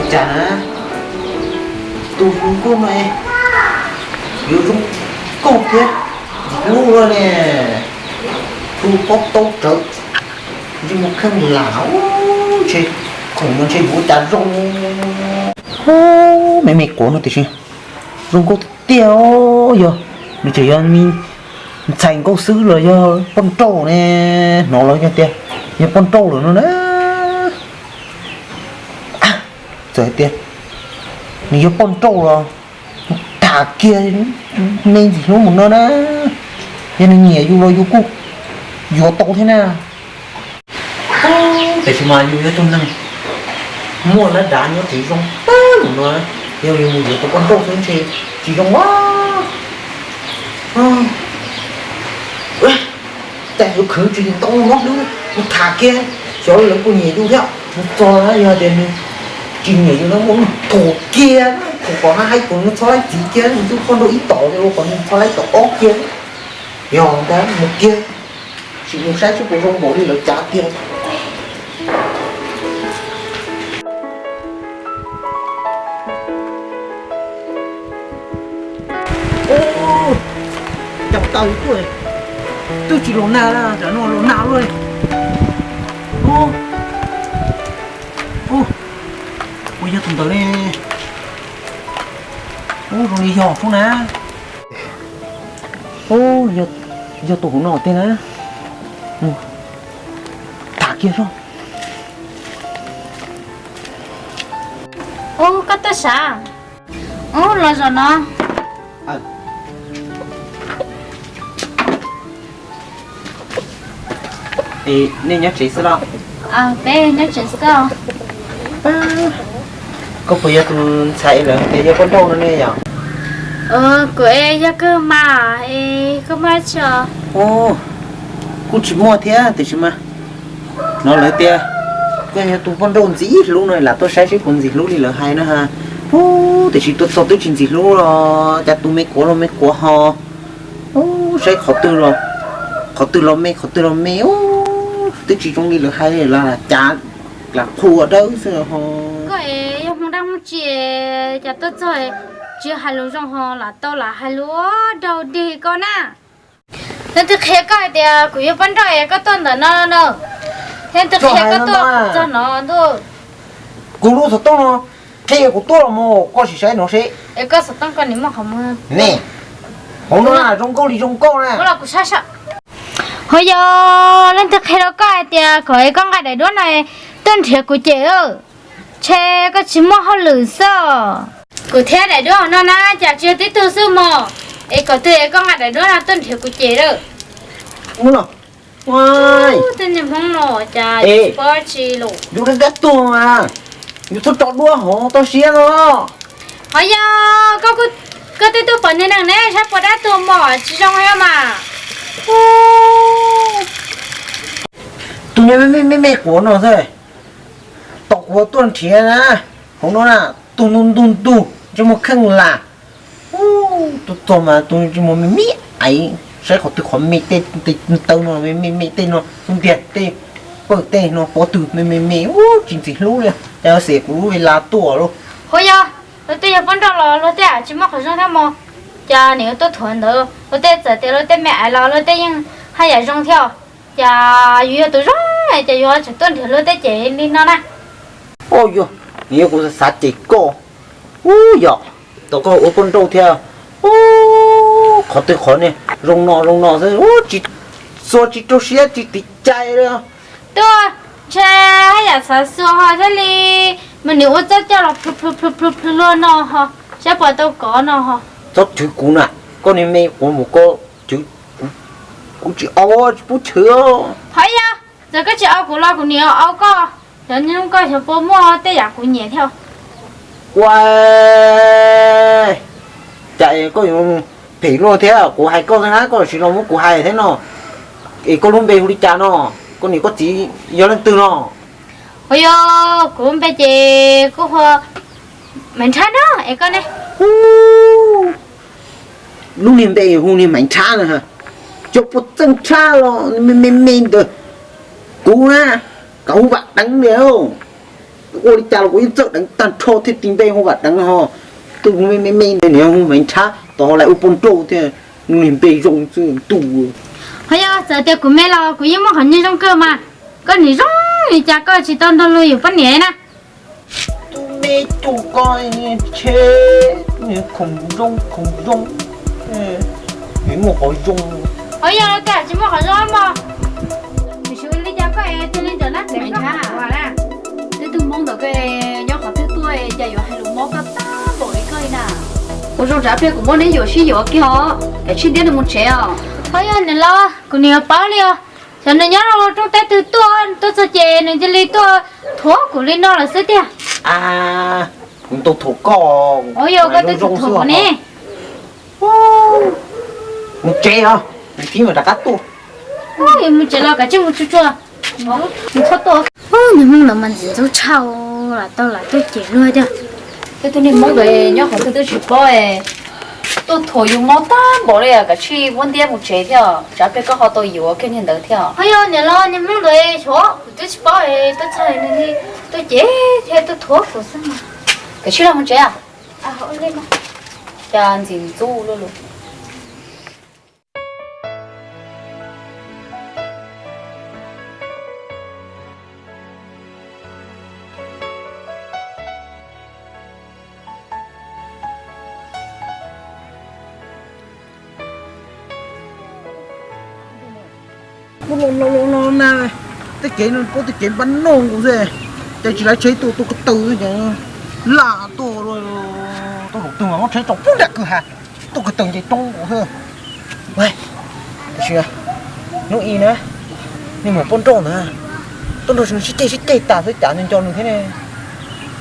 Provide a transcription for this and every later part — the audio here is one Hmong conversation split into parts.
Cas na, tus zoo nkauj no yuav zoo nkauj thiab ntxim hlub luaj ne. Tus pob tau tsawv, ntsej muag kheej lam, ntshe khoom no ntshe yuav ua cas zoo. Me me quav no tiam sis zoo nkauj tiag tiag. Yog nws tseem yog me ntxhais nkauj xwb los yog poj nrauj ne? Hnov los yog tias yog poj nrauj lawm no na. Txawm hais tias nws yog poj nrauj los tham kiag me ntxim hlub mus no na. Yog nws nyiam yus los yus kuj yuav tau thiab na. Tiam sis mas yus yog tus neeg muaj lab dav nyob tsis zoo tag mus no, yog yus mus yuav tus poj nrauj xwb ntshe tsis zoo a. Cas yuav khwv tsis tau no hlub, mus tham kiag, xyov lawv puas nyiam yus thiab. Mus txog yog tias nws tsis nyiam yus no mus thuam kiag, thuam kom haj haib kom nws txhob laib txiv kiag, nws tus poj nrauj ib tom ua kom nws txhob laib tom ob kiag. Yog ntag mus kiag, sim mus saib seb puas zoo npaum li lawv cav tiag. Ub, cas taw tuaj, twb tsis los nag, tam no los nag luaj li. Ub, ub, puas yog tus ntawd li? Ub, zoo li yog xwb na. Ub, yog tus hauv no tiag na. Tham kiag seb. Ub, koj tuaj sav? Ub, los zaum no. Nej nyob tsev xwb los? Peb nyob tsev xwb. Koj puas yog tus ntxhais lawv tias yog poj nrauj no ne yom? Kuv es yog kawg mas, es koj muaj dab tsi os? Kuj tsis muaj thiab tiam sis mas hnov lawv tias koj yog tus poj nrauj ntxim hlub no, lam tuaj saib seb puas ntxim hlub li lawv hais na ha. Ub, tiam sis tuaj txog twb tsis ntxim hlub los cas tus me quav los me quav ho. Ub, saib qhov twg los, qhov twg los me, qhov twg los me, ub, twb tsis zoo li lawv hais li lawm, cas lam qhuas dawb xwb ho. Koj es yog hmoov dab hmoov tsi, cas tuaj txog tsis hais lus zoo ho lam tau lam hais lus daug dig koj na. Leej twg qhia koj hais tias kuv yog poj nrauj es koj tuaj ntawm no no? Leej twg qhia koj tuaj txog no ntuj? Kuv lub xov tooj no qhia kuv tuaj los mas koj sim saib no seb. Es koj xov tooj koj nim muaj qhov muag ne, hauv no zoo nkauj li zoo nkauj na. Ua los kuv saib saib. Ho yog leej twg qhia rau koj hais tias kom es koj nqa daim duab no tuaj nrhiav kuv cem, ntshe koj tsis muaj hauj lwm xwb. Kuv thiab daim duab hauv no na cas tsis yog tib tug xwb mog, es kom twg es koj nqa daim duab no tuaj nrhiav kuv cem lawm. Tej niag Hmoob no cas tsis paub tsi los. Yus dab tuag mas, yus txhob tso duab hauv toj siab no. Ho yog koj tej tug pom niag neeg ne saib puas dab tuag mog, tsis zoo li mas. Tus niag me me quav no xwb, tom kuv tuaj nrhiav na, hauv no na, tus ntug ntug ntug ntsej muag kheej lam. Ub, tus txog mas tus ntsej muag me me aiv, saib qhov twg qhov me tej, tej taw no me me tej no xub ntiag tej, pawg tej no pob tw me me me, ub, tsis ntxim hlub li, cas yuav xem kuv lub ve la tuaj lauj. Ua yog luag tej yog poj nrauj los luag tej tsis muaj qhov zoo thiab mog, cas nim yuav tuaj thuam ntawd, luag tej txawm tias luag tej me aiv los luag tej yeej haj yam zoo thiab. Cas yus yog tus zoo, cas yus tseem tuaj nrhiav luag tej cem li no na. Ua yog, nws yog kuv xav cem koj. Ub yog, tau koj ua poj nrauj thiab. Ub, qhov twg qhov niag zoo no zoo no xwb, ub, tsis txua tsis rau siab tsis tiv cai li. Tuaj, ntshe haj yam xav xua ho thiaj li mas nws ua txoj coj los plhu plhu plhu plhu plhu luag no ho, saib puas tau kov no ho. Txhob chwv kuv na, koj niag me quav mus koj chwv, kuv tsis au, tsis pub chwv. Ho yog txawm koj tsis au kuv los kuv nim au koj, xyov hnub koj xyov puas muaj tej yam kuv nyiam thiab. Ua cas koj yuav phem luaj thiab, kuv hais koj xwb na, koj tsis los muab kuv hais thiab no. Es koj lub npe hu li cas no? Koj niam koj txiv yog leej twg no? Ua yog kuv lub npe ces kuv hu Maiv Nrhab no, es koj ne? Lub niag npe hu niag Maiv Nrhab na, cov puas txeej tshaj los me me me ntawd. Kuv na, kuv hu Vam Teev li. Ua li cas los kuv yeej txawj deev tag nrho thiaj ti npe hu Vam Deev ho. Twb me me me ntawd niag hu Maiv Nrhab tod ho lawv ua poj nrauj thiab, nws niag npe zoo xwb ntuj. Ho yog txawm tias kuv me los kuv yeej muaj qhov niag zoo kawg mas. Koj niag zoo li cas koj tsis tau nrog luag yuav poj niam na? Tus me tus ko tsheb khoom zoo khoom zoo, muaj qhov zoo. Ho yog koj tsis muaj qhov zoo mog. Tiam sis li cas koj es cia li ntawm nab tsev koj hais na. Twb twb Hmoob ntawm koj nyob qhov twg tuaj cas yuav hais lus mob koj tag npaum li koj li na. Ua zoo tsav pliag kuv muab neb yuam sib yuav kiag os, kav tsij ntiab nws mus tsev os. Ho yog niam los kuv niam yuav paub li os. Xyov nws nyob rau rooj teb twg tuaj, tuaj txog ces nws cia li tuaj thuam kuv li no lawm xwb tiag. Kuv tau thuam koj. Ua yog koj twb thuam kuv ne. Mus tsev os, nws tib mam rov qab tuaj. Mus tsev los kav tsij mus tsuag tsuag, mus txhob tuaj. Niag Hmoob ntawd mas ntxim ntxub tshaj, lam tau lam tuaj cem luag tiag. Twb twb niag Hmoob ntawd nyob qhov twg twb tsis paub, tuaj thuam yus mob tag npaum li, kav tsij muab ntiab mus tsev thiab, tsav pliag koj ho tau yuav kiag niag ntawd thiab. Ho yog niam los niag Hmoob ntawd xyov kuv twb tsis paub, tuaj txog nws tuaj cem thiab tuaj thuam kuv xwb mas. Kav tsij los mus tsev. Cas ntxim ntxub luaj li. Muab lo lo lo na, tej kev no puab tej kev npab noj nkaus xwb, ces tsis lawv tsheb tuaj, tuaj ko taw xwb ces lam tuaj, tuaj zaum twg mas muab tsheb tso puag nram kwj ha, tuaj ko taw nce roob nkaus xwb. Tam sim hnub i na, nej mus poj nrauj ntawd, tuaj nrog nws sib ceg sib ceg tas xwb cas nws nco nws thiab ne.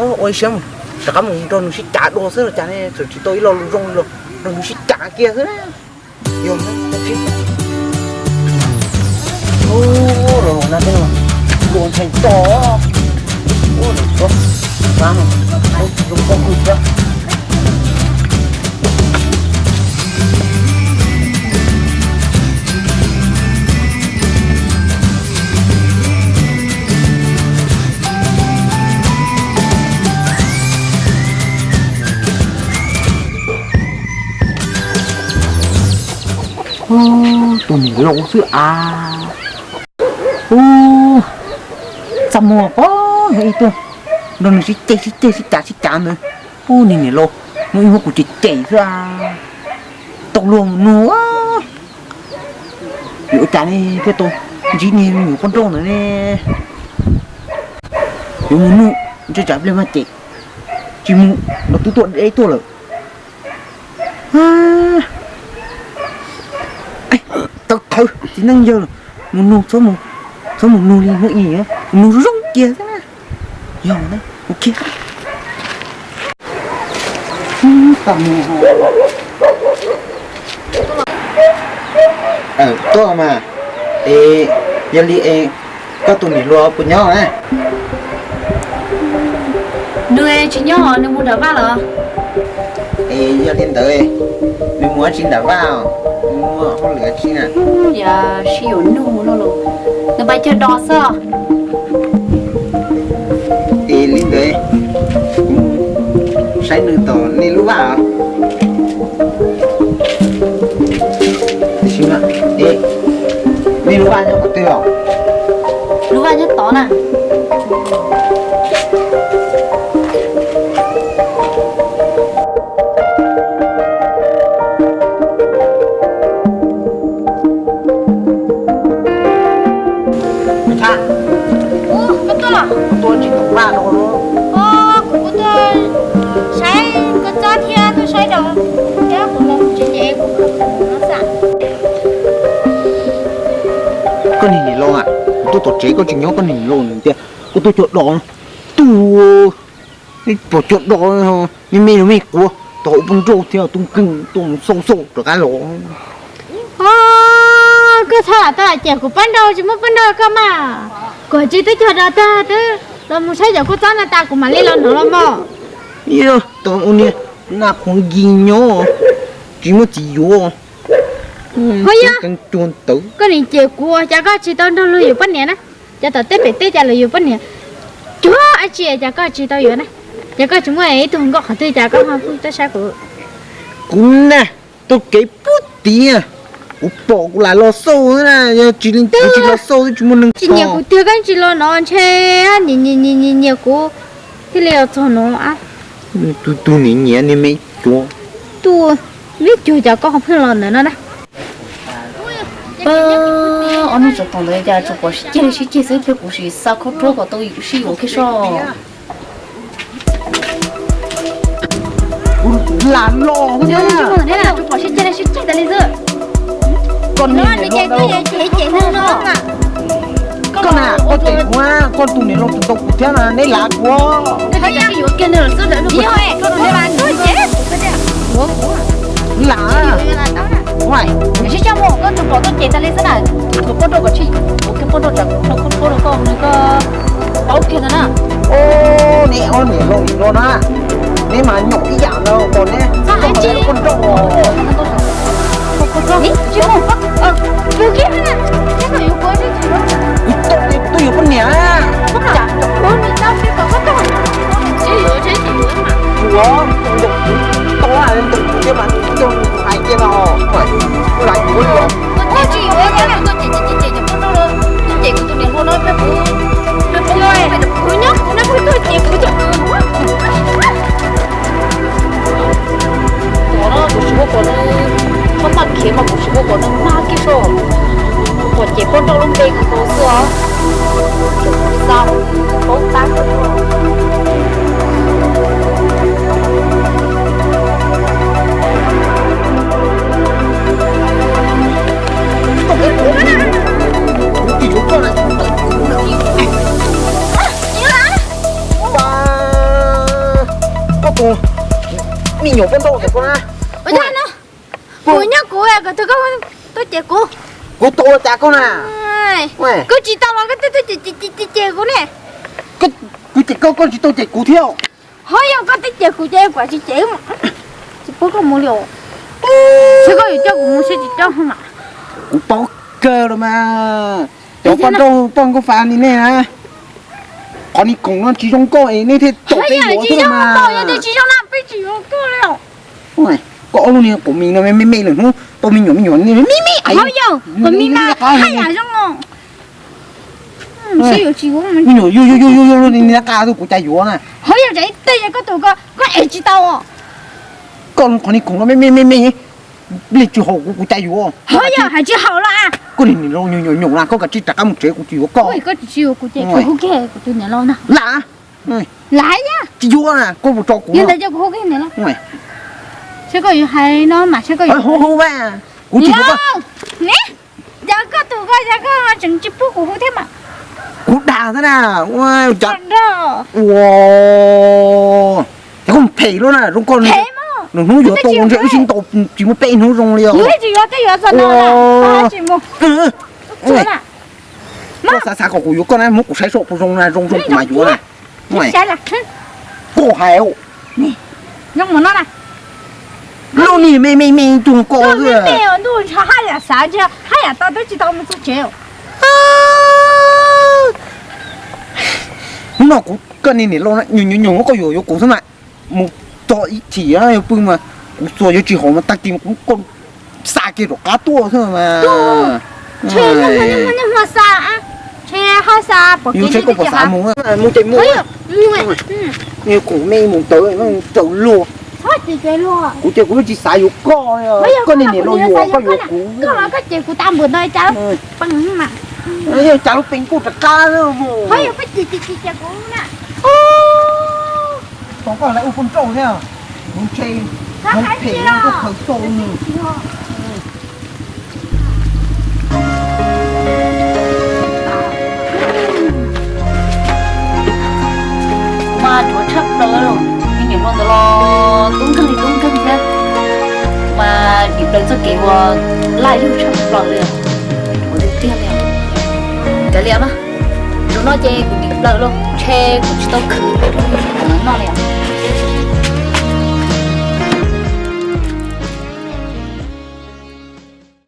Ua ib siab mus rov qab mus nrog nws sib cav dua xwb los cas ne, txawm tsis tau ib lo lus zoo li los nrog nws sib cav kiag xwb na. Yog, ua no tej no luag ntshai to, ua no txhob, zoo poj kws thiab. Tus niam laus xwb as. Ub, txaj muag pob yog ib tug nrog nws sib ceg sib ceg sib cav sib cav ntawd. Ub, niag niam laus, muaj ib huab kuv cem cem xwb a. Tau luag mus nug, yuav ua cas ne thiaj tau ntsib niag me nyuam poj nrauj ntawd ne. Yuav mus nug ntshe tsam pliag mas cem, tsis mus los twb tuaj deb tuaj lawm. Tawv qhawv txiv neej yawg, mus nug, txhob mus nug li hnub i, mus nug zoo kiag xwb na. Yog na, mus kiag. Tuaj mas, es yog li es koj tus niam hluas puas nyob na? Nws tsis nyob, nws mus nram vaj lawm. Es yog li ntawd, nws mus dab tsi nram vaj os? Nws muaj hauj lwm dab tsi na? Yog sib yuav nug no los, nws pais cog dos xwb. Es li ntawd, kuv saib nws tom nej lub vaj os. Tiam sis mas, nej lub vaj nyob qhov twg os? Lub vaj nyob tod na. Ua, koj tuaj los? Kuv tuaj tsis tom vaj no. Ua, kuv kuj tuaj saib koj txob thiab tuaj saib rau thiab kuv los tsis nyev kuv no xav. Koj niag niam laus a, kuv tuaj tom tsev koj tsis nyob, koj niag niam laus nws tias koj tuaj cog dos no. Tus, nej pom cog dos me me los me quav tau ua poj nrauj thiab tus kheej tuaj mus xauj xauj rov qab los. Koj txhob lam tau lam cem kuv poj nrauj, tsis muaj poj nrauj koj mas. Kuv tsis twb cog dos tag twb los mus saib cov kua txob no tas kuv mam li los no los mas. Yog tau ua niag nas qhuav nkis nyob, tsis muaj txiv yuav. Ho yog koj nim cem kuv cas koj tsis tau nrog luag yuav poj niam na? Cov tom teb pem teb cas luag yuav poj niam? Cuag Tsis, cas koj tsis tau yuav na? Cas koj tsis muaj ib tug nkauj qhov twg cas koj ho pheej tuaj saib kuv? Kuv na, taug kev puag tid, kuv pom kuv lam los xauj na, yog tsis li kuv tsis los xauj twb tsis muaj neeg tsis nyiam kuv tiag, koj tsis los no ntshe nyiam nyiam kuv thiaj li los txog no. Tus tus niam nyiam niag me cuav, tus me cuag cas koj ho pheej los ntawm no na? Ob niag tsov tom ntawd cas tsuas pom sib ceg li sib ceg xwb, thiab kuv sim xa khaub ruab kom tau sib yuav kiag soj. Kuv lam los, tsuas pom sib ceg li sib ceg tas li xwb. Koj niag, koj na, koj cem kuv, koj tus niam laus tus tau kuv thiab na, neb lav kuv. Lam. Sib coj mus, koj tus pom tuaj ces tas li xwb na, tus thuav poj nrauj kom tsis, tus poj nrauj tsam koj paub kiag ntawd na. Neb ob niam laus nim no na, neb mas nyuam ib yam ntawd, neb txhob hais li poj nrauj. Kuv tau li twb yuav poj niam. Kuv ntaus kuv tau ntaus kuv thiab mas, hais kiag no, kuv lam yuav li. Kuv tsis ua kom nws, koj maj khiav mas kuv tsis ua kom nws mag kiag soj. Kuv pom ces poj nrauj lub npe kuv tau xwb os. Xa paub tab. Koj tus me nyuam poj nrauj koj na. Kuv nyob kuv, koj tus koj tuaj cem kuv. Kuv tua cas koj na? Kuv tsis tau los koj twb tuaj cem cem kuv ne. Kuv cem koj, koj tsis tau cem kuv thiab. Ho yog koj twb cem kuv ces kuv tsis cem. Tsis pub koj mus li os. Seb koj yuav coj kuv mus seb tsis coj mas. Kuv paub kawg los mas. Cov poj nrauj poj nkauj fa li nej na, qhov niag khoom no tsis zoo nkauj es nej thiaj tau peb yuav thiab mas. Yog tias tsis zoo na peb tsis yuav koj li os. Koj ob lub niag quav mis no me me lawm hnub tau me nyuam me nyuam me me. Ho yog quav mis mas haj yam zoo os. Me nyuam yug yug yug yug li nab qa kuv cas yuav na. Ho yog tsam ib teg koj tus ko koj ev tsis tau. Koj qhov niag khoom no me me me me li tsis haum kuv, kuv cas yuav. Ho yog hais tsis haum los a. Koj niag niam laus nyoos nyoos na, koj kav tsij rov qab mus tsev, kuv tsis yuav koj. Koj tsis yuav kuv ces kuv hu kiag kuv tus niam laus na. Lam. Lam yam tsis yuav na, koj puas tso kuv? Yog ntawd ces kuv hu kiag niam laus. Seb koj yuav hais no mas seb koj yuav hu hu, kuv tsis yuav koj. Cas koj tus ko cas koj tseem tsis pub kuv hu thiab mas. Kuv dag thiab na. Ua cas, ua cas koj phem luaj na, zoo koj nws hnub yuav tau ntshe wb sib ntaus tsis muaj peb hnub zoo li os. Koj xav xav kom kuv yuav koj na, muab kuv saib seb puas zoo na, zoo zoo kuv mam yuav na. Koj hais, lub niag me me me tug ko, haj yam xav haj yam tau twb tsis tau mus txog tsev. Hnub no kuv koj niag niam laus nyuam nyuam koj yuav yuav kuv xwb mas, mus txog ib chim yuav pw mas kuv txuas yuav tsis haum mas tag kis kuv xa kiag rov qab tuaj xwb mas. Yuav saib koj puas xav mus, mus ces mus. Kuv me mus tawm tsaws luag. Kuv ces kuv tsis xav yuav koj, koj niag niam laus yuav koj yuav kuv. Cas lub peev kuj rov qab mus. Tau koj lawv ua poj nrauj thiab, kuv ntshe kuv phem kuj khaws tau nws. Mas dhuav tshaj plaws, me nyuam hluas ntawd los tub nkeeg li tub nkeeg thiab. Mas dim plaws txoj kev uas laj lug tshaj plaws li, dhuav tiag tiag li. Kav liam mas, zaum no ces kuv dim plaws los ntshe kuv tsis tau khwv rau lub sij hawm no li.